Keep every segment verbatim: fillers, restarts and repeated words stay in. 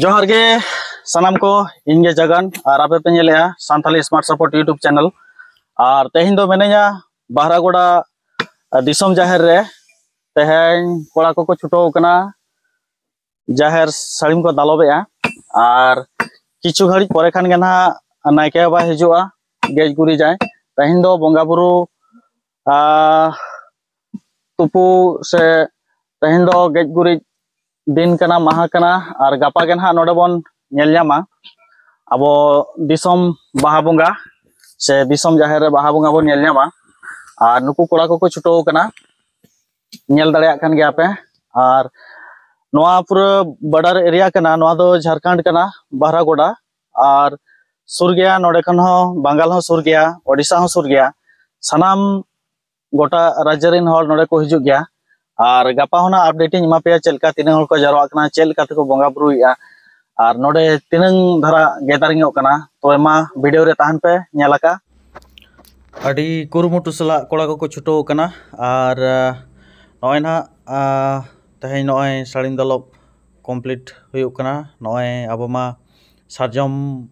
ᱡᱚᱦᱟᱨ ᱜᱮ ᱥᱟᱱᱟᱢ ᱠᱚ, ᱤᱧ ᱜᱮ ᱡᱟᱜᱟᱱ ᱟᱨ ᱟᱯᱮ ᱯᱮ ᱧᱮᱞᱮᱜᱼᱟ Santali Smart Support YouTube channel᱾ ᱟᱨ ᱛᱮᱦᱮᱧ ᱫᱚ ᱢᱤᱱᱟᱹᱧᱟ ᱵᱟᱦᱨᱟᱜᱚᱰᱟ, ᱟ, ᱫᱤᱥᱚᱢ ᱡᱟᱦᱮᱨ ᱨᱮ᱾ ᱛᱮᱦᱮᱧ ᱠᱚᱲᱟ ᱠᱚᱠᱚ ᱪᱷᱩᱴᱟᱹᱣ ᱠᱟᱱᱟ ᱡᱟᱦᱮᱨ ᱥᱟᱹᱲᱤᱢ ᱠᱚ ᱫᱟᱞᱚᱵᱮᱜᱼᱟ᱾ ᱟᱨ ᱠᱤᱪᱷᱩ ᱜᱷᱟᱹᱲᱤᱡ ᱯᱚᱨᱮ ᱠᱷᱟᱱ ᱜᱮ ᱱᱟᱦᱟᱜ ᱱᱟᱭᱠᱮ ᱵᱟᱵᱟᱭ ᱦᱤᱡᱩᱜᱼᱟ ᱜᱮᱡ ᱜᱩᱨᱤᱡᱟᱭ᱾ ᱛᱮᱦᱮᱧ ᱫᱚ ᱵᱚᱸᱜᱟ ᱵᱩᱨᱩ, ᱟ, ᱛᱩᱯᱩ ᱥᱮ ᱛᱮᱦᱮᱧ ᱫᱚ ᱜᱮᱡ ᱜᱩᱨᱤᱡ ᱫᱤᱱ ᱠᱟᱱᱟ, ᱢᱟᱦᱟ ᱠᱟᱱᱟ᱾ ᱟᱨ ᱜᱟᱯᱟ ᱜᱮ ᱱᱟᱦᱟᱜ ᱱᱚᱰᱮ ᱵᱚᱱ ᱧᱮᱞ ᱧᱟᱢᱟ ᱟᱵᱚ ᱫᱤᱥᱚᱢ ᱵᱟᱦᱟ ᱵᱚᱸᱜᱟ ᱥᱮ ᱫᱤᱥᱚᱢ ᱡᱟᱦᱮᱨ ᱨᱮ ᱵᱟᱦᱟ ᱵᱚᱸᱜᱟ ᱵᱚᱱ ᱧᱮᱞ ᱧᱟᱢᱟ᱾ ᱟᱨ ᱱᱩᱠᱩ ᱠᱚᱲᱟ ᱠᱚᱠᱚ ᱪᱷᱩᱴᱟᱹᱣ ᱠᱟᱱᱟ ᱧᱮᱞ ᱫᱟᱲᱮᱭᱟᱜ ᱠᱟᱱ ᱜᱮᱭᱟ ᱯᱮ᱾ ᱟᱨ ᱱᱚᱣᱟ ᱯᱩᱨᱟᱹ border area ᱠᱟᱱᱟ, ᱱᱚᱣᱟ ᱫᱚ ᱡᱷᱟᱲᱠᱷᱚᱸᱰ ᱠᱟᱱᱟ ᱵᱟᱦᱨᱟᱜᱚᱰᱟ᱾ ᱟᱨ ᱥᱩᱨ ᱜᱮᱭᱟ, ᱱᱚᱰᱮ ᱠᱷᱚᱱ ᱦᱚᱸ ᱵᱟᱝᱜᱟᱞ ᱦᱚᱸ ᱥᱩᱨ ᱜᱮᱭᱟ, ᱳᱰᱤᱥᱟ ᱦᱚᱸ ᱥᱩᱨ ᱜᱮᱭᱟ᱾ ᱥᱟᱱᱟᱢ ᱜᱚᱴᱟ ᱨᱟᱡᱽ ᱨᱮᱱ ᱦᱚᱲ ᱱᱚᱰᱮ ᱠᱚ ᱦᱤᱡᱩᱜ ᱜᱮᱭᱟ᱾ ᱟᱨ ᱜᱟᱯᱟ ᱦᱚᱸ ᱱᱟᱜ update ᱤᱧ ᱮᱢᱟ ᱯᱮᱭᱟ, ᱪᱮᱫ ᱞᱮᱠᱟ ᱛᱤᱱᱟᱹᱜ ᱦᱚᱲ ᱠᱚ ᱡᱟᱣᱨᱟᱜ ᱠᱟᱱᱟ, ᱪᱮᱫ ᱞᱮᱠᱟ ᱛᱮᱠᱚ ᱵᱚᱸᱜᱟ ᱵᱩᱨᱩᱭᱮᱫᱼᱟ, ᱟᱨ ᱱᱚᱰᱮ ᱛᱤᱱᱟᱹᱝ ᱫᱷᱟᱨᱟ gathering ᱚᱜ ᱠᱟᱱᱟ᱾ ᱛᱚᱵᱮ ᱢᱟ video ᱨᱮ ᱛᱟᱦᱮᱱ ᱯᱮ, ᱧᱮᱞ ᱟᱠᱟ᱾ ᱟᱹᱰᱤ ᱠᱩᱨᱩᱢᱩᱴᱩ ᱥᱟᱞᱟᱜ ᱠᱚᱲᱟ ᱠᱚᱠᱚ ᱪᱷᱩᱴᱟᱹᱣ ᱠᱟᱱᱟ᱾ ᱟᱨ, ᱟᱸ, ᱱᱚᱜᱼᱚᱭ ᱱᱟᱦᱟᱜ, ᱟᱸ, ᱛᱮᱦᱮᱧ ᱱᱚᱜᱼᱚᱭ ᱥᱟᱹᱲᱤᱢ ᱫᱟᱞᱚᱵ complete ᱦᱩᱭᱩᱜ ᱠᱟᱱᱟ᱾ ᱱᱚᱜᱼᱚᱭ ᱟᱵᱚ ᱢᱟ ᱥᱟᱨᱡᱚᱢ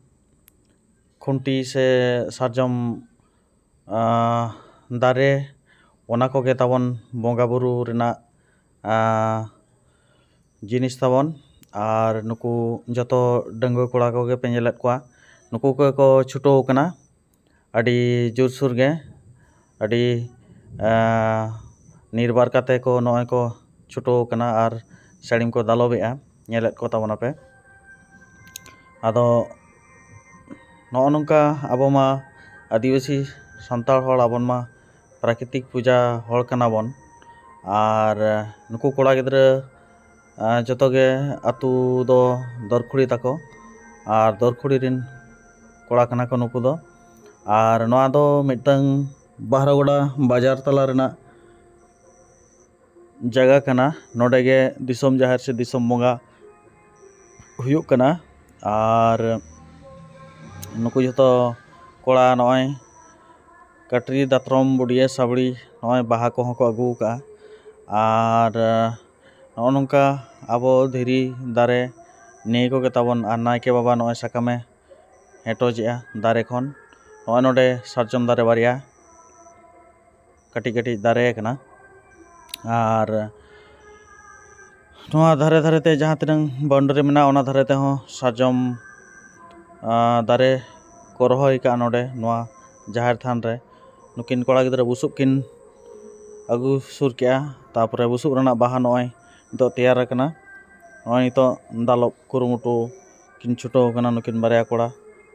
ᱠᱷᱩᱱᱴᱤ ᱥᱮ ᱥᱟᱨᱡᱚᱢ, ᱟᱸ, ᱫᱟᱨᱮ, ᱚᱱᱟ ᱠᱚᱜᱮ ᱛᱟᱵᱚᱱ ᱵᱚᱸᱜᱟ ᱵᱩᱨᱩ ᱨᱮᱱᱟᱜ, ᱟᱸ, ᱡᱤᱱᱤᱥ ᱛᱟᱵᱚᱱ᱾ ᱟᱨ ᱱᱩᱠᱩ ᱡᱚᱛᱚ ᱰᱟᱺᱜᱩᱣᱟᱹ ᱠᱚᱲᱟ ᱠᱚᱜᱮ ᱯᱮ ᱧᱮᱞᱮᱫ ᱠᱚᱣᱟ, ᱱᱩᱠᱩ ᱠᱚᱜᱮ ᱠᱚ ᱪᱷᱩᱴᱟᱹᱣ ᱠᱟᱱᱟ ᱟᱹᱰᱤ ᱡᱳᱨᱥᱳᱨ ᱜᱮ, ᱟᱹᱰᱤ, ᱟᱸ, ᱱᱤᱨᱵᱟᱨ ᱠᱟᱛᱮ ᱠᱚ ᱱᱚᱜᱼᱚᱭ ᱠᱚ ᱪᱷᱩᱴᱟᱹᱣ ᱠᱟᱱᱟ ᱟᱨ ᱥᱟᱹᱲᱤᱢ ᱠᱚ ᱫᱟᱞᱚᱵᱮᱜᱼᱟ, ᱧᱮᱞᱮᱫ ᱠᱚ ᱛᱟᱵᱚᱱᱟᱯᱮ᱾ ᱟᱫᱚ ᱱᱚᱜᱼᱚ ᱱᱚᱝᱠᱟ ᱟᱵᱚ ᱢᱟ ᱟᱹᱫᱤᱵᱟᱹᱥᱤ ᱥᱟᱱᱛᱟᱲ ᱦᱚᱲ, ᱟᱵᱚᱱ ᱢᱟ ᱯᱨᱟᱠᱨᱤᱛᱤᱠ ᱯᱩᱡᱟ ᱦᱚᱲ ᱠᱟᱱᱟ ᱵᱚᱱ᱾ ᱟᱨ ᱱᱩᱠᱩ ᱠᱚᱲᱟ ᱜᱤᱫᱽᱨᱟᱹ, ᱟᱸ, ᱡᱚᱛᱚ ᱜᱮ ᱟᱹᱛᱩ ᱫᱚ ᱫᱚᱨᱠᱷᱩᱲᱤ ᱛᱟᱠᱚ, ᱟᱨ ᱫᱚᱨᱠᱷᱩᱲᱤ ᱨᱮᱱ ᱠᱚᱲᱟ ᱠᱟᱱᱟ ᱠᱚ ᱱᱩᱠᱩ ᱫᱚ᱾ ᱟᱨ ᱱᱚᱣᱟ ᱫᱚ ᱢᱤᱫᱴᱟᱝ ᱵᱟᱦᱨᱟᱜᱚᱰᱟ ᱵᱟᱡᱟᱨ ᱛᱟᱞᱟ ᱨᱮᱱᱟᱜ ᱡᱟᱭᱜᱟ ᱠᱟᱱᱟ᱾ ᱱᱚᱰᱮ ᱜᱮ ᱫᱤᱥᱚᱢ ᱡᱟᱦᱮᱨ ᱥᱮ ᱫᱤᱥᱚᱢ ᱵᱚᱸᱜᱟ ᱦᱩᱭᱩᱜ ᱠᱟᱱᱟ᱾ ᱟᱨ ᱱᱩᱠᱩ ᱡᱚᱛᱚ ᱠᱚᱲᱟ ᱱᱚᱜᱼᱚᱭ ᱠᱟᱹᱴᱨᱤ, ᱫᱟᱛᱨᱚᱢ, ᱵᱩᱰᱭᱟᱹ, ᱥᱟᱵᱲᱤ, ᱱᱚᱜᱼᱚᱭ ᱵᱟᱦᱟ ᱠᱚᱦᱚᱸ ᱠᱚ ᱟᱹᱜᱩ ᱟᱠᱟᱫᱼᱟ᱾ ᱟᱨ ᱱᱚᱜᱼᱚ ᱱᱚᱝᱠᱟ ᱟᱵᱚ ᱫᱷᱤᱨᱤ ᱫᱟᱨᱮ ᱱᱤᱭᱟᱹ ᱠᱚᱜᱮ ᱛᱟᱵᱚᱱ᱾ ᱟᱨ ᱱᱟᱭᱠᱮ ᱵᱟᱵᱟ ᱱᱚᱜᱼᱚᱭ ᱥᱟᱠᱟᱢᱮ ᱦᱮᱴᱚᱡᱮᱜᱼᱟ ᱫᱟᱨᱮ ᱠᱷᱚᱱ᱾ ᱱᱚᱜᱼᱚᱭ ᱱᱚᱰᱮ ᱥᱟᱨᱡᱚᱢ ᱫᱟᱨᱮ ᱵᱟᱨᱭᱟ ᱠᱟᱹᱴᱤᱡ ᱠᱟᱹᱴᱤᱡ ᱫᱟᱨᱮ ᱟᱠᱟᱱᱟ᱾ ᱟᱨ ᱱᱚᱣᱟ ᱫᱷᱟᱨᱮ ᱫᱷᱟᱨᱮ ᱛᱮ ᱡᱟᱦᱟᱸ ᱛᱤᱱᱟᱹᱝ ᱵᱟᱣᱩᱱᱰᱟᱨᱤ ᱢᱮᱱᱟᱜᱼᱟ, ᱚᱱᱟ ᱫᱷᱟᱨᱮ ᱛᱮᱦᱚᱸ ᱥᱟᱨᱡᱚᱢ, ᱟᱸ, ᱫᱟᱨᱮ ᱠᱚ ᱨᱚᱦᱚᱭ ᱠᱟᱜᱼᱟ ᱱᱚᱰᱮ ᱱᱚᱣᱟ ᱡᱟᱦᱮᱨ ᱛᱷᱟᱱ ᱨᱮ᱾ ᱱᱩᱠᱤᱱ ᱠᱚᱲᱟ ᱜᱤᱫᱽᱨᱟᱹ ᱵᱩᱥᱩᱵ ᱠᱤᱱ ᱟᱹᱜᱩ ᱥᱩᱨ ᱠᱮᱜᱼᱟ, ᱛᱟᱨᱯᱚᱨᱮ ᱵᱩᱥᱩᱵ ᱨᱮᱱᱟᱜ ᱵᱟᱦᱟ ᱱᱚᱜᱼᱚᱭ ᱱᱤᱛᱚᱜ ᱛᱮᱭᱟᱨ ᱟᱠᱟᱱᱟ᱾ ᱱᱚᱜᱼᱚᱭ ᱱᱤᱛᱚᱜ ᱫᱟᱞᱚᱵ ᱠᱩᱨᱩᱢᱩᱴᱩ ᱠᱤᱱ ᱪᱷᱩᱴᱟᱹᱣ ᱟᱠᱟᱱᱟ ᱱᱩᱠᱤᱱ ᱵᱟᱨᱭᱟ ᱠᱚᱲᱟ᱾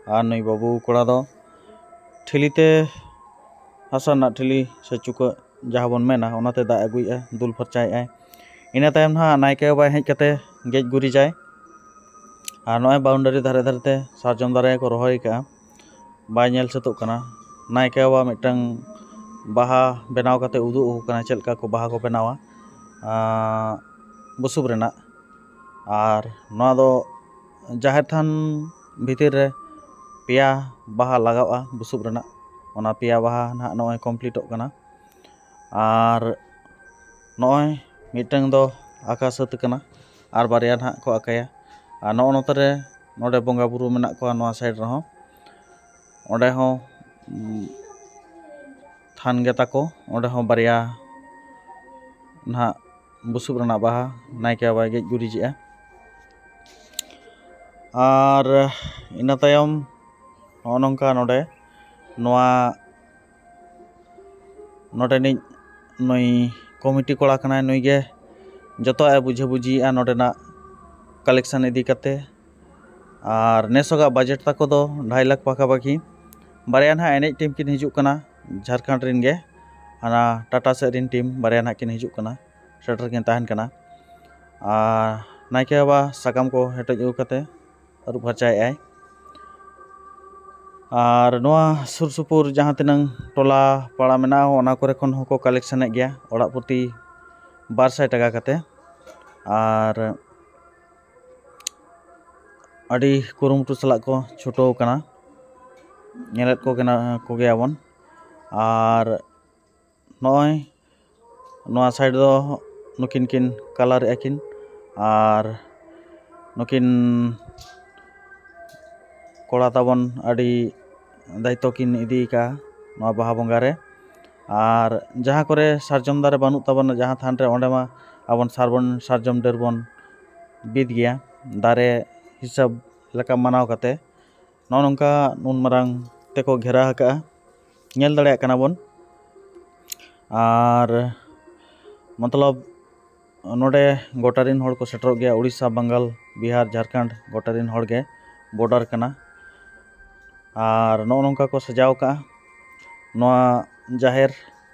ᱟᱨ ᱱᱩᱭ ᱵᱟᱹᱵᱩ ᱠᱚᱲᱟ ᱫᱚ ᱴᱷᱤᱞᱤ ᱛᱮ, ᱦᱟᱥᱟ ᱨᱮᱱᱟᱜ ᱴᱷᱤᱞᱤ ᱥᱮ ᱪᱩᱠᱟᱹᱜ ᱡᱟᱦᱟᱸ ᱵᱚᱱ ᱢᱮᱱᱟ, ᱚᱱᱟᱛᱮ ᱫᱟᱜ ᱟᱹᱜᱩᱭᱮᱫᱼᱟᱭ, ᱫᱩᱞ ᱯᱷᱟᱨᱪᱟᱭᱮᱫᱼᱟᱭ᱾ ᱤᱱᱟᱹ ᱛᱟᱭᱚᱢ ᱱᱟᱦᱟᱜ ᱱᱟᱭᱠᱮ ᱵᱟᱵᱟᱭ ᱦᱮᱡ ᱠᱟᱛᱮ ᱜᱮᱡ ᱜᱩᱨᱤᱡᱟᱭ᱾ ᱟᱨ ᱱᱚᱜᱼᱚᱭ ᱵᱟᱣᱩᱱᱰᱟᱨᱤ ᱫᱷᱟᱨᱮ ᱫᱷᱟᱨᱮ ᱛᱮ ᱥᱟᱨᱡᱚᱢ ᱫᱟᱨᱮ ᱠᱚ ᱨᱚᱦᱚᱭ ᱟᱠᱟᱫᱼᱟ, ᱵᱟᱭ ᱧᱮᱞ ᱥᱟᱹᱛᱚᱜ ᱠᱟᱱᱟ᱾ ᱱᱟᱭᱠᱮ ᱵᱟᱵᱟ ᱢᱤᱫᱴᱟᱝ ᱵᱟᱦᱟ ᱵᱮᱱᱟᱣ ᱠᱟᱛᱮ ᱩᱫᱩᱜ ᱟᱠᱚ ᱠᱟᱱᱟ, ᱪᱮᱫ ᱞᱮᱠᱟ ᱠᱚ ᱵᱟᱦᱟ ᱠᱚ ᱵᱮᱱᱟᱣᱟ, ᱟᱸ, ᱵᱩᱥᱩᱵ ᱨᱮᱱᱟᱜ᱾ ᱟᱨ ᱱᱚᱣᱟ ᱫᱚ ᱡᱟᱦᱮᱨ ᱛᱷᱟᱱ ᱵᱷᱤᱛᱤᱨ ᱨᱮ ᱯᱮᱭᱟ ᱵᱟᱦᱟ ᱞᱟᱜᱟᱜᱼᱟ ᱵᱩᱥᱩᱵ ᱨᱮᱱᱟᱜ᱾ ᱚᱱᱟ ᱯᱮᱭᱟ ᱵᱟᱦᱟ ᱱᱟᱦᱟᱜ ᱱᱚᱜᱼᱚᱭ ᱠᱚᱢᱯᱞᱤᱴᱚᱜ ᱠᱟᱱᱟ᱾ ᱟᱨ ᱱᱚᱜᱼᱚᱭ ᱢᱤᱫᱴᱟᱝ ᱫᱚ ᱟᱸᱠᱟ ᱥᱟᱹᱛ ᱠᱟᱱᱟ, ᱟᱨ ᱵᱟᱨᱭᱟ ᱱᱟᱦᱟᱜ ᱠᱚ ᱟᱸᱠᱟᱭᱟ᱾ ᱟᱨ ᱱᱚᱜᱼᱚ ᱱᱚᱛᱮ ᱨᱮ ᱱᱚᱰᱮ ᱵᱚᱸᱜᱟ ᱵᱩᱨᱩ ᱢᱮᱱᱟᱜ ᱠᱚᱣᱟ ᱱᱚᱣᱟ ᱥᱟᱭᱤᱰ ᱨᱮᱦᱚᱸ᱾ ᱚᱸᱰᱮ ᱦᱚᱸ, ᱩᱸ, ᱛᱷᱟᱱ ᱜᱮ ᱛᱟᱠᱚ, ᱚᱸᱰᱮ ᱦᱚᱸ ᱵᱟᱨᱭᱟ ᱱᱟᱦᱟᱜ ᱵᱩᱥᱩᱵ ᱨᱮᱱᱟᱜ ᱵᱟᱦᱟ ᱱᱟᱭᱠᱮ ᱵᱟᱵᱟᱭ ᱜᱮᱡ ᱜᱩᱨᱤᱡᱮᱜᱼᱟ᱾ ᱟᱨ ᱤᱱᱟᱹ ᱛᱟᱭᱚᱢ ᱱᱚᱜᱼᱚ ᱱᱚᱝᱠᱟ ᱱᱚᱰᱮ ᱱᱚᱣᱟ, ᱱᱚᱰᱮᱱᱤᱡ ᱱᱩᱭ ᱠᱚᱢᱤᱴᱤ ᱠᱚᱲᱟ ᱠᱟᱱᱟᱭ, ᱱᱩᱭ ᱜᱮ ᱡᱚᱛᱚᱣᱟᱜ ᱮ ᱵᱩᱡᱷᱟᱹ ᱵᱩᱡᱷᱤᱭᱮᱜᱼᱟ ᱱᱚᱰᱮᱱᱟᱜ ᱠᱟᱞᱮᱠᱥᱚᱱ ᱤᱫᱤ ᱠᱟᱛᱮ᱾ ᱟᱨ ᱱᱮᱥᱚᱜᱟᱜ ᱵᱟᱡᱮᱴ ᱛᱟᱠᱚ ᱫᱚ ᱰᱷᱟᱭ ᱞᱟᱠᱷ ᱯᱟᱠᱟ ᱯᱟᱠᱤ᱾ ᱵᱟᱨᱭᱟ ᱱᱟᱦᱟᱜ ᱮᱱᱮᱡ ᱴᱤᱢ ᱠᱤᱱ ᱦᱤᱡᱩᱜ ᱠᱟᱱᱟ, ᱡᱷᱟᱲᱠᱷᱚᱸᱰ ᱨᱮᱱ ᱜᱮ, ᱦᱟᱱᱟ ᱴᱟᱴᱟ ᱥᱮᱫ ᱨᱮᱱ ᱴᱤᱢ ᱵᱟᱨᱭᱟ ᱱᱟᱦᱟᱜ ᱠᱤᱱ ᱦᱤᱡᱩᱜ ᱠᱟᱱᱟ, ᱥᱮᱴᱮᱨ ᱠᱤᱱ ᱛᱟᱦᱮᱱ ᱠᱟᱱᱟ᱾ ᱟᱨ ᱱᱟᱭᱠᱮ ᱵᱟᱵᱟ ᱥᱟᱠᱟᱢ ᱠᱚ ᱦᱮᱴᱮᱡ ᱟᱹᱜᱩ ᱠᱟᱛᱮ ᱟᱹᱨᱩᱵ ᱯᱷᱟᱨᱪᱟᱭᱮᱫᱼᱟᱭ᱾ ᱟᱨ ᱱᱚᱣᱟ ᱥᱩᱨ ᱥᱩᱯᱩᱨ ᱡᱟᱦᱟᱸ ᱛᱤᱱᱟᱹᱝ ᱴᱚᱞᱟ ᱯᱟᱲᱟ ᱢᱮᱱᱟᱜᱼᱟ, ᱚᱱᱟ ᱠᱚᱨᱮ ᱠᱷᱚᱱ ᱦᱚᱸᱠᱚ ᱠᱟᱞᱮᱠᱥᱚᱱᱮᱫ ᱜᱮᱭᱟ, ᱚᱲᱟᱜ ᱯᱨᱚᱛᱤ ᱵᱟᱨ ᱥᱟᱭ ᱴᱟᱠᱟ ᱠᱟᱛᱮ᱾ ᱟᱨ ᱟᱹᱰᱤ ᱠᱩᱨᱩᱢᱩᱴᱩ ᱥᱟᱞᱟᱜ ᱠᱚ ᱪᱷᱩᱴᱟᱹᱣ ᱠᱟᱱᱟ, ᱧᱮᱞᱮᱫ ᱠᱚ ᱠᱟᱱᱟ, ᱠᱚᱜᱮᱭᱟᱵᱚᱱ᱾ ᱟᱨ ᱱᱚᱜᱼᱚᱭ ᱱᱚᱣᱟ ᱥᱟᱭᱤᱰ ᱫᱚ ᱱᱩᱠᱤᱱ ᱠᱤᱱ ᱠᱟᱞᱟᱨᱮᱜᱼᱟ ᱠᱤᱱ, ᱟᱨ ᱱᱩᱠᱤᱱ ᱠᱚᱲᱟ ᱛᱟᱵᱚᱱ ᱟᱹᱰᱤ ᱫᱟᱭᱤᱛᱛᱚ ᱠᱤᱱ ᱤᱫᱤ ᱠᱟᱜᱼᱟ ᱱᱚᱣᱟ ᱵᱟᱦᱟ ᱵᱚᱸᱜᱟ ᱨᱮ᱾ ᱟᱨ ᱡᱟᱦᱟᱸ ᱠᱚᱨᱮ ᱥᱟᱨᱡᱚᱢ ᱫᱟᱨᱮ ᱵᱟᱹᱱᱩᱜ ᱛᱟᱵᱚᱱᱟ ᱡᱟᱦᱟᱸ ᱛᱷᱟᱱ ᱨᱮ, ᱚᱸᱰᱮ ᱢᱟ ᱟᱵᱚᱱ ᱥᱟᱨᱵᱚᱱ ᱥᱟᱨᱡᱚᱢ ᱰᱟᱹᱨ ᱵᱚᱱ ᱵᱤᱫ ᱜᱮᱭᱟ ᱫᱟᱨᱮ ᱦᱤᱥᱟᱹᱵ ᱞᱮᱠᱟ ᱢᱟᱱᱟᱣ ᱠᱟᱛᱮ᱾ ᱱᱚᱜᱼᱚ ᱱᱚᱝᱠᱟ ᱱᱩᱱ ᱢᱟᱨᱟᱝ ᱛᱮᱠᱚ ᱜᱷᱮᱨᱟ ᱟᱠᱟᱜᱼᱟ, ᱧᱮᱞ ᱫᱟᱲᱮᱭᱟᱜ ᱠᱟᱱᱟ ᱵᱚᱱ᱾ ᱟᱨ ᱢᱚᱛᱞᱚᱵ ᱱᱚᱰᱮ ᱜᱚᱴᱟ ᱨᱮᱱ ᱦᱚᱲ ᱠᱚ ᱥᱮᱴᱮᱨᱚᱜ ᱜᱮᱭᱟ, ᱩᱲᱤᱥᱥᱟ, ᱵᱟᱝᱜᱟᱞ, ᱵᱤᱦᱟᱨ, ᱡᱷᱟᱲᱠᱷᱚᱸᱰ, ᱜᱚᱴᱟ ᱨᱮᱱ ᱦᱚᱲ ᱜᱮ ᱵᱚᱰᱟᱨ ᱠᱟᱱᱟ᱾ ᱟᱨ ᱱᱚᱜᱼᱚ ᱱᱚᱝᱠᱟ ᱠᱚ ᱥᱟᱡᱟᱣ ᱠᱟᱜᱼᱟ ᱱᱚᱣᱟ ᱡᱟᱦᱮᱨ᱾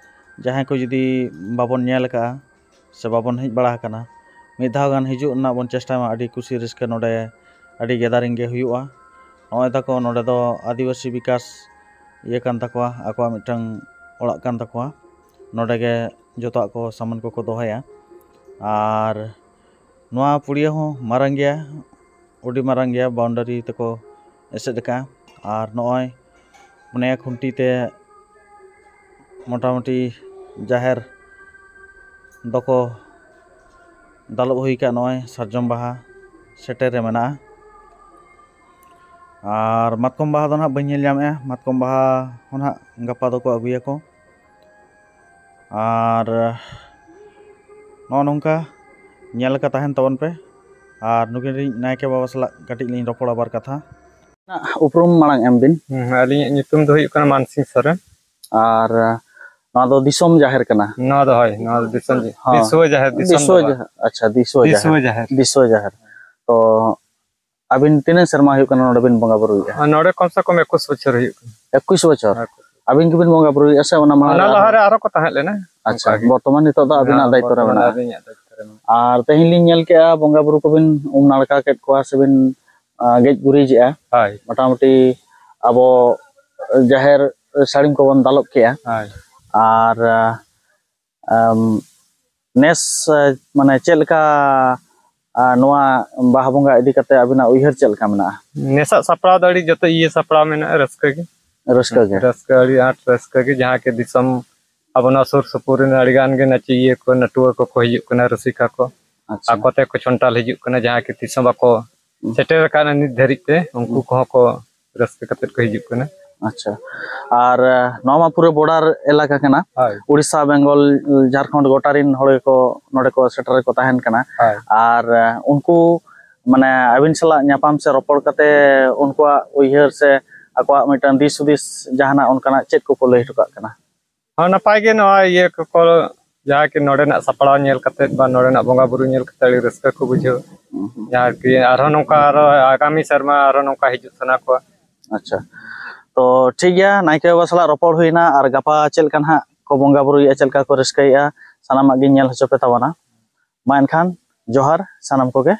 ᱡᱟᱦᱟᱸᱭ ᱠᱚ ᱡᱩᱫᱤ ᱵᱟᱵᱚᱱ ᱧᱮᱞ ᱟᱠᱟᱫᱼᱟ ᱥᱮ ᱵᱟᱵᱚᱱ ᱦᱮᱡ ᱵᱟᱲᱟ ᱟᱠᱟᱱᱟ, ᱢᱤᱫ ᱫᱷᱟᱣ ᱜᱟᱱ ᱦᱤᱡᱩᱜ ᱨᱮᱱᱟᱜ ᱵᱚᱱ ᱪᱮᱥᱴᱟᱭ ᱢᱟ᱾ ᱟᱹᱰᱤ ᱠᱩᱥᱤ ᱨᱟᱹᱥᱠᱟᱹ ᱱᱚᱰᱮ ᱟᱹᱰᱤ ᱜᱮᱫᱟᱨᱤᱝ ᱜᱮ ᱦᱩᱭᱩᱜᱼᱟ᱾ ᱱᱚᱜᱼᱚᱭ ᱛᱟᱠᱚ ᱱᱚᱰᱮ ᱫᱚ ᱟᱹᱫᱤᱵᱟᱹᱥᱤ ᱵᱤᱠᱟᱥ ᱤᱭᱟᱹ ᱠᱟᱱ ᱛᱟᱠᱚᱣᱟ, ᱟᱠᱚᱣᱟᱜ ᱢᱤᱫᱴᱟᱝ ᱚᱲᱟᱜ ᱠᱟᱱ ᱛᱟᱠᱚᱣᱟ᱾ ᱱᱚᱰᱮ ᱜᱮ ᱡᱚᱛᱚᱣᱟᱜ ᱠᱚ ᱥᱟᱢᱟᱱ ᱠᱚᱠᱚ ᱫᱚᱦᱚᱭᱟ᱾ ᱟᱨ ᱱᱚᱣᱟ ᱯᱩᱲᱤᱭᱟᱹ ᱦᱚᱸ ᱢᱟᱨᱟᱝ ᱜᱮᱭᱟ, ᱟᱹᱰᱤ ᱢᱟᱨᱟᱝ ᱜᱮᱭᱟ, ᱵᱟᱣᱩᱱᱰᱟᱨᱤ ᱛᱮᱠᱚ ᱮᱥᱮᱫ ᱟᱠᱟᱫᱼᱟ᱾ ᱟᱨ ᱱᱚᱜᱼᱚᱭ ᱯᱩᱱᱭᱟ ᱠᱷᱩᱱᱴᱤ ᱛᱮ ᱢᱚᱴᱟᱢᱩᱴᱤ ᱡᱟᱦᱮᱨ ᱫᱚᱠᱚ ᱫᱟᱞᱚᱵ ᱦᱩᱭ ᱟᱠᱟᱫ᱾ ᱱᱚᱜᱼᱚᱭ ᱥᱟᱨᱡᱚᱢ ᱵᱟᱦᱟ ᱥᱮᱴᱮᱨ ᱨᱮ ᱢᱮᱱᱟᱜᱼᱟ᱾ ᱟᱨ ᱢᱟᱛᱠᱚᱢ ᱵᱟᱦᱟ ᱫᱚ ᱱᱟᱦᱟᱜ ᱵᱟᱹᱧ ᱧᱮᱞ ᱧᱟᱢᱮᱫᱼᱟ, ᱢᱟᱛᱠᱚᱢ ᱵᱟᱦᱟ ᱦᱚᱸ ᱱᱟᱦᱟᱜ ᱜᱟᱯᱟ ᱫᱚᱠᱚ ᱟᱹᱜᱩᱭᱟᱠᱚ᱾ ᱟᱨ ᱱᱚᱜᱼᱚ ᱱᱚᱝᱠᱟ ᱧᱮᱞ ᱟᱠᱟ ᱛᱟᱦᱮᱱ ᱛᱟᱵᱚᱱ ᱯᱮ᱾ ᱟᱨ ᱱᱩᱠᱤᱱ ᱨᱤᱱ ᱱᱟᱭᱠᱮ ᱵᱟᱵᱟ ᱥᱟᱞᱟᱜ ᱠᱟᱹᱴᱤᱡ ᱞᱤᱧ ᱨᱚᱯᱚᱲᱟ ᱵᱟᱨ ᱠᱟᱛᱷᱟ᱾ ᱩᱯᱨᱩᱢ ᱢᱟᱲᱟᱝ ᱮᱢ ᱵᱤᱱ᱾ ᱦᱩᱸ, ᱟᱹᱞᱤᱧᱟᱜ ᱧᱩᱛᱩᱢ ᱫᱚ ᱦᱩᱭᱩᱜ ᱠᱟᱱᱟ ᱢᱟᱱᱥᱤᱝ ᱥᱚᱨᱮᱱ᱾ ᱟᱨ ᱱᱚᱣᱟ ᱫᱚ ᱫᱤᱥᱚᱢ ᱡᱟᱦᱮᱨ ᱠᱟᱱᱟ? ᱱᱚᱣᱟ ᱫᱚ ᱦᱳᱭ, ᱱᱚᱣᱟ ᱫᱚ ᱫᱤᱥᱚᱢ ᱡᱟᱦᱮᱨ᱾ ᱦᱚᱸ᱾ ᱫᱤᱥᱣᱟᱹ ᱡᱟᱦᱮᱨ, ᱫᱤᱥᱚᱢ ᱫᱤᱥᱣᱟᱹ ᱫᱚ ᱵᱟᱝ᱾ ᱡᱟᱦᱮᱨ, ᱟᱪᱪᱷᱟ, ᱫᱤᱥᱣᱟᱹ ᱫᱤᱥᱣᱟᱹ ᱡᱟᱦᱮᱨ᱾ ᱡᱟᱦᱮᱨ᱾ ᱫᱤᱥᱣᱟᱹ ᱡᱟᱦᱮᱨ᱾ ᱛᱚ ᱟᱹᱵᱤᱱ ᱛᱤᱱᱟᱹᱜ ᱥᱮᱨᱢᱟ ᱦᱩᱭᱩᱜ ᱠᱟᱱᱟ ᱱᱚᱰᱮ ᱵᱤᱱ ᱵᱚᱸᱜᱟ ᱵᱩᱨᱩᱭᱮᱫᱼᱟ? ᱟᱨ ᱱᱚᱰᱮ ᱠᱚᱢ ᱥᱮ ᱠᱚᱢ ᱮᱠᱩᱥ ᱵᱚᱪᱷᱚᱨ ᱦᱩᱭᱩᱜ ᱠᱟᱱᱟ᱾ ᱮᱠᱩᱥ ᱵᱚᱪᱷᱚᱨ? ᱦᱮᱸ᱾ ᱟᱹᱵᱤᱱ ᱜᱮᱵᱤᱱ ᱵᱚᱸᱜᱟ ᱵᱩᱨᱩᱭᱮᱫᱼᱟ ᱥᱮ ᱚᱱᱟ ᱢᱟᱲᱟᱝ ᱚᱱᱟ ᱨᱮ ᱞᱟᱦᱟ ᱟᱨᱦᱚᱸ? ᱨᱮ ᱟᱨᱦᱚᱸ ᱠᱚ ᱛᱟᱦᱮᱸ ᱞᱮᱱᱟ, ᱟᱪᱪᱷᱟ, ᱚᱱᱠᱟ ᱜᱮ᱾ ᱵᱚᱨᱛᱚᱢᱟᱱ ᱱᱤᱛᱚᱜ ᱫᱚ ᱟᱹᱵᱤᱱᱟᱜ ᱦᱮᱸ, ᱫᱟᱭᱤᱛᱛᱚ ᱨᱮ ᱵᱚᱨᱛᱚᱢᱟᱱ ᱢᱮᱱᱟᱜᱼᱟ᱾ ᱟᱹᱞᱤᱧᱟᱜ ᱫᱟᱭᱤᱛᱛᱚ ᱨᱮ ᱢᱮᱱᱟᱜᱼᱟ᱾ ᱟᱨ ᱛᱮᱦᱮᱧ ᱞᱤᱧ ᱧᱮᱞ ᱠᱮᱜᱼᱟ ᱵᱚᱸᱜᱟ ᱵᱩᱨᱩ ᱠᱚᱵᱤᱱ ᱩᱢ ᱱᱟᱲᱠᱟ ᱠᱮᱫ ᱠᱚᱣᱟ ᱥᱮᱵᱤᱱ, ᱟ, ᱜᱮᱡ ᱜᱩᱨᱤᱡᱮᱜᱼᱟ᱾ ᱦᱳᱭ᱾ ᱢᱚᱴᱟᱢᱩᱴᱤ ᱟᱵᱚ ᱡᱟᱦᱮᱨ ᱥᱟᱹᱲᱤᱢ ᱠᱚᱵᱚᱱ ᱫᱟᱞᱚᱵ ᱠᱮᱜᱼᱟ᱾ ᱦᱳᱭ᱾ ᱟᱨ, ᱟᱢ, ᱱᱮᱥ, ᱮ, ᱢᱟᱱᱮ ᱪᱮᱫ ᱞᱮᱠᱟ, ᱟ, ᱱᱚᱣᱟ ᱵᱟᱦᱟ ᱵᱚᱸᱜᱟ ᱤᱫᱤ ᱠᱟᱛᱮ ᱟᱵᱤᱱᱟᱜ ᱩᱭᱦᱟᱹᱨ ᱪᱮᱫ ᱞᱮᱠᱟ ᱢᱮᱱᱟᱜᱼᱟ? ᱱᱮᱥᱟᱜ ᱥᱟᱯᱲᱟᱣ ᱫᱚ ᱟᱹᱰᱤ ᱡᱚᱛᱚ ᱤᱭᱟᱹ ᱥᱟᱯᱲᱟᱣ ᱢᱮᱱᱟᱜᱼᱟ, ᱨᱟᱹᱥᱠᱟᱹ ᱜᱮ᱾ ᱨᱟᱹᱥᱠᱟᱹ ᱜᱮ? ᱨᱟᱹᱥᱠᱟᱹ, ᱟᱹᱰᱤ ᱟᱸᱴ ᱨᱟᱹᱥᱠᱟᱹ ᱜᱮ, ᱡᱟᱦᱟᱸ ᱠᱤ ᱫᱤᱥᱚᱢ ᱟᱵᱚ ᱱᱚᱣᱟ ᱥᱩᱨ ᱥᱩᱯᱩᱨ ᱨᱮᱱ ᱟᱹᱰᱤ ᱜᱟᱱ ᱜᱮ ᱱᱟᱪᱤᱭᱟᱹ ᱠᱚ, ᱱᱟᱹᱴᱩᱣᱟᱹ ᱠᱚᱠᱚ ᱦᱤᱡᱩᱜ ᱠᱟᱱᱟ, ᱨᱩᱥᱤᱠᱟ ᱠᱚ᱾ ᱟᱪᱪᱷᱟ᱾ ᱟᱠᱚ ᱛᱮᱠᱚ ᱪᱷᱚᱱᱴᱟᱞ ᱦᱤᱡᱩᱜ ᱠᱟᱱᱟ, ᱡᱟᱦᱟᱸᱭ ᱠᱤ ᱛᱤᱥ ᱦᱚᱸ ᱵᱟᱠᱚ ᱦᱩᱸ᱾ ᱥᱮᱴᱮᱨ ᱟᱠᱟᱱᱟ ᱱᱤᱛ ᱫᱷᱟᱹᱨᱤᱡ ᱛᱮ, ᱩᱱᱠᱩ ᱦᱩᱸ᱾ ᱠᱚᱦᱚᱸ ᱠᱚ ᱨᱟᱹᱥᱠᱟᱹ ᱠᱟᱛᱮ ᱠᱚ ᱦᱤᱡᱩᱜ ᱠᱟᱱᱟ᱾ ᱟᱪᱪᱷᱟ, ᱟᱨ ᱱᱚᱣᱟ ᱢᱟ ᱯᱩᱨᱟᱹ ᱵᱚᱰᱟᱨ ᱮᱞᱟᱠᱟ ᱠᱟᱱᱟ᱾ ᱦᱳᱭ᱾ ᱩᱲᱤᱥᱥᱟ, ᱵᱮᱝᱜᱚᱞ, ᱡᱷᱟᱲᱠᱷᱚᱸᱰ ᱜᱚᱴᱟ ᱨᱮᱱ ᱦᱚᱲ ᱜᱮᱠᱚ ᱱᱚᱰᱮ ᱠᱚ ᱥᱮᱴᱮᱨ ᱠᱚ ᱛᱟᱦᱮᱱ ᱠᱟᱱᱟ᱾ ᱦᱳᱭ᱾ ᱟᱨ ᱩᱱᱠᱩ ᱢᱟᱱᱮ ᱟᱹᱵᱤᱱ ᱥᱟᱞᱟᱜ ᱧᱟᱯᱟᱢ ᱥᱮ ᱨᱚᱯᱚᱲ ᱠᱟᱛᱮ ᱩᱱᱠᱩᱣᱟᱜ ᱩᱭᱦᱟᱹᱨ ᱥᱮ ᱟᱠᱚᱣᱟᱜ ᱢᱤᱫᱴᱟᱝ ᱫᱤᱥ ᱦᱩᱫᱤᱥ ᱡᱟᱦᱟᱱᱟᱜ ᱚᱱᱠᱟᱱᱟᱜ ᱪᱮᱫ ᱠᱚᱠᱚ ᱞᱟᱹᱭ ᱦᱚᱴᱚ ᱠᱟᱜ ᱠᱟᱱᱟ? ᱦᱚᱸ, ᱱᱟᱯᱟᱭ ᱜᱮ ᱱᱚᱣᱟ ᱤᱭᱟᱹ ᱠᱚᱠᱚ, ᱡᱟᱦᱟᱸ ᱠᱤ ᱱᱚᱰᱮᱱᱟᱜ ᱥᱟᱯᱲᱟᱣ ᱧᱮᱞ ᱠᱟᱛᱮ ᱵᱟ ᱱᱚᱰᱮᱱᱟᱜ ᱵᱚᱸᱜᱟ ᱵᱩᱨᱩ ᱧᱮᱞ ᱠᱟᱛᱮ ᱟᱹᱰᱤ ᱨᱟᱹᱥᱠᱟᱹ ᱠᱚ ᱵᱩᱡᱷᱟᱹᱣ᱾ ᱦᱩᱸ ᱦᱩᱸ᱾ ᱡᱟᱦᱟᱸ ᱠᱤ ᱟᱨᱦᱚᱸ ᱱᱚᱝᱠᱟ ᱟᱨᱦᱚᱸ ᱟᱜᱟᱢᱤ ᱥᱮᱨᱢᱟ ᱟᱨᱦᱚᱸ ᱱᱚᱝᱠᱟ ᱦᱤᱡᱩᱜ ᱥᱟᱱᱟ ᱠᱚᱣᱟ᱾ ᱟᱪᱪᱷᱟ, ᱛᱚ ᱴᱷᱤᱠ ᱜᱮᱭᱟ, ᱱᱟᱭᱠᱮ ᱵᱟᱵᱟ ᱥᱟᱞᱟᱜ ᱨᱚᱯᱚᱲ ᱦᱩᱭᱱᱟ, ᱟᱨ ᱜᱟᱯᱟ ᱪᱮᱫ ᱞᱮᱠᱟ ᱱᱟᱦᱟᱜ ᱠᱚ ᱵᱚᱸᱜᱟ ᱵᱩᱨᱩᱭᱮᱫᱼᱟ, ᱪᱮᱫ ᱞᱮᱠᱟ ᱠᱚ ᱨᱟᱹᱥᱠᱟᱹᱭᱮᱫᱼᱟ, ᱥᱟᱱᱟᱢᱟᱜ ᱜᱤᱧ ᱧᱮᱞ ᱦᱚᱪᱚ ᱯᱮ ᱛᱟᱵᱚᱱᱟ᱾ ᱢᱟ ᱮᱱᱠᱷᱟᱱ ᱡᱚᱦᱟᱨ ᱥᱟᱱᱟᱢ ᱠᱚᱜᱮ᱾